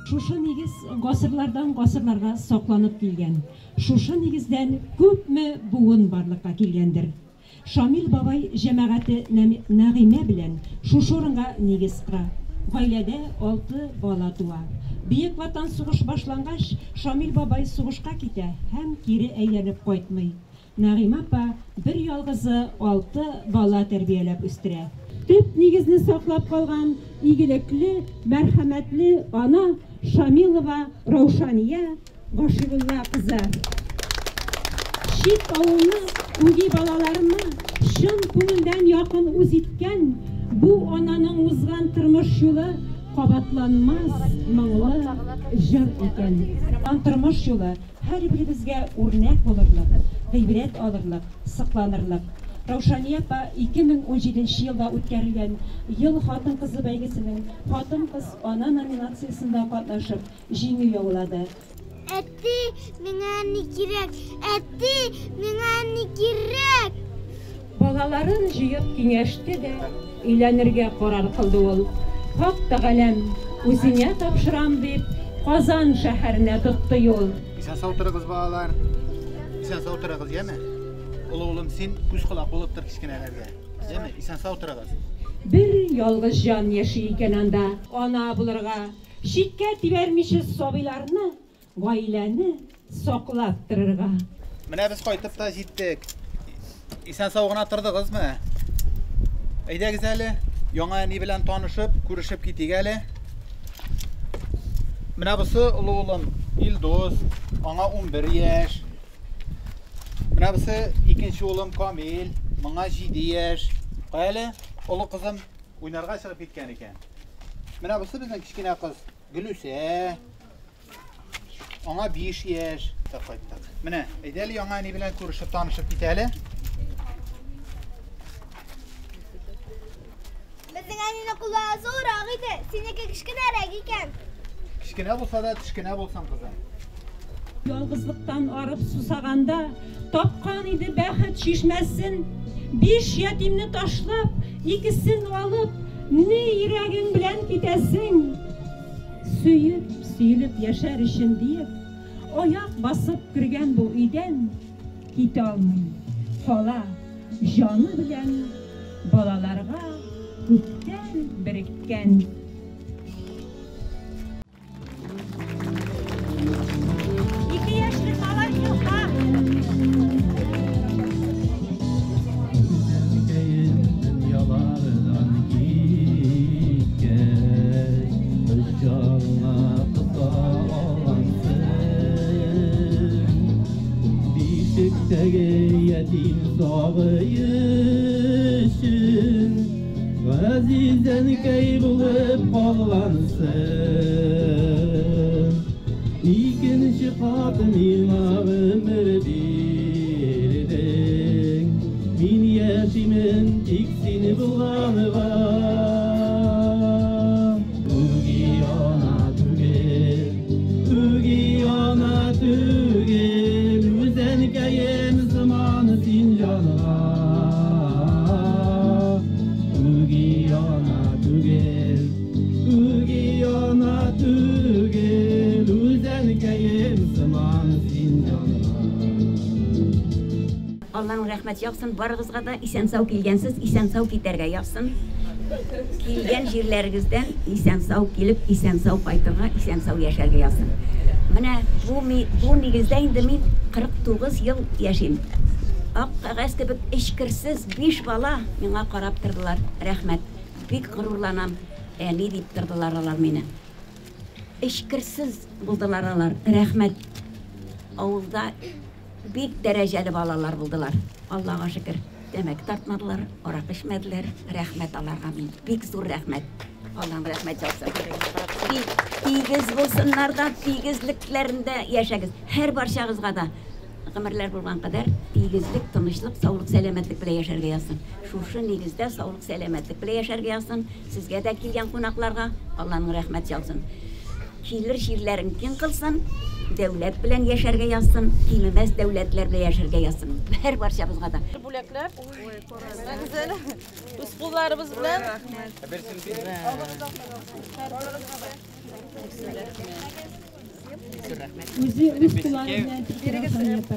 Шушы нигез гасырлардан гасырларга сакланып килгән. Шушы нигездән күпме буын барлыкка килгәндер. Шамил бабай җәмәгате Нәгыймә белән шушы урынга нигез кора. Гаиләдә алты бала туа. Бөек Ватан сугышы башлангач, Шамил бабай сугышка китә һәм кире әйләнеп кайтмый. Нәгыймә апа бер ялгызы алты бала тәрбияләп үстерә. Төп нигезне саклап калган игелекле, мәрхәмәтле ана Шамилова Раушания Гашигулла кызы. Чит авылны, үги балаларны чын күңелдән якын үз иткән бу ананың узган тормыш юлы кабатланмас моңлы җыр икән. Тормыш юлы Һәрберебезгә үрнәк булырлык, гыйбрәт алырлык, сокланырлык. Раушания апа 2017 нче елда үткәрелгән Ел хатын-кызы бәйгесенең Хатын-кыз, ана номинациясендә катнашып, җиңү яулады. Әти, миңа әни кирәк! Әти, миңа әни кирәк! Балаларын җыеп киңәште дә, өйләнергә карар кылды ул. Хак Тәгаләм, үзеңә тапшырам, дип, Казан шәһәренә тотты юл. Исән-сау торыгыз, балалар. Исән-сау торыгыз, яме? Олы улым, син күз-колак булып тор кечкенәләргә. Яме? Исән-сау торыгыз. Бер ялгыз җан яши икән анда. Ана булырга, читкә тибәрмичә сабыйларны Гаиләне саклап торырга. Менә без кайтып та җиттек. Исән-сау гына тордыгызмы? Әйдәгез әле, яңа әни белән танышып, күрешеп китик әле. Менә бусы олы улым Илдус, аңа 11 яшь. Менә бусы икенче улым Камил, моңа 7 яшь. Кая әле, олы кызым уйнарга чыгып киткән икән. Менә бусы безнең кечкенә кыз Гөлүсә. Аңа 5 яшь. Кайттык. Менә, әйдә әле яңа әни белән күрешеп, танышып кит әле. Безнең әнинең куллары зуррак иде, синеке кечкенәрәк икән. Кечкенә булса да, тешкенә булсын, кызым. Ялгызлыктан арып сусаганда, Тапкан иде бәхет чишмәсен. Биш ятимне ташлап, икесен алып, Ни йөрәгең белән китәсең? Сөеп, сөелеп яшәр өчен диеп, Аяк басып кергән бу өйдән Китә алмый, кала җаны белән Балаларга күптән береккән. Ике яшьлек малай Илһам. Дөньялардан киткәч, кочагыңа кыса алгансың. Бишектәге ятим сабый өчен Газиз әнкәй булып калгансың. Икенче кат миңа гомер бирдең. Мин яшимен тик син булганга. Үги ана түгел, үги ана түгел, үз әнкәем сыман син җанга. Үги ана түгел, үги ана түгел, үз әнкәем сыман син җанга. Алланың рәхмәте яусын барыгызга да, исән-сау килгәнсез, исән-сау китәргә язсын. Килгән җирләрегездән исән-сау килеп, исән-сау кайтырга, исән-сау яшәргә язсын. Менә бу, бу нигездә инде мин 49 ел яшим. Ак кәгазь кебек эчкерсез биш бала миңа карап тордылар. Рәхмәт. Бик горурланам. Әни дип тордылар алар мине. Эчкерсез булдылар алар. Рәхмәт. Авылда Бик дәрәҗәле балалар булдылар. Аллага шөкер, тәмәке тартмадылар, аракы эчмәделәр. Рәхмәт аларга мин. Бик зур рәхмәт. Алланың рәхмәт яусын. Тик тигез булсыннар да, тигезлекләрендә яшәгез. Һәр барчагызга да гомерләр булган кадәр тигезлек, тынычлык, саулык, сәламәтлек белән яшәргә язсын. Шушы нигездә саулык, сәламәтлек белән яшәргә язсын. Сезгә дә килгән кунакларга Алланың рәхмәт яусын. Килер җирләрен киң кылсын. Дәүләт белән яшәргә язсын, кимемәс дәүләтләр белән яшәргә язсын. Һәр барчабызга да. Бүләкләр. Гүзәл. Үз кулларыбыз белән. Үзе үз куллары белән тиктерә Сания апа.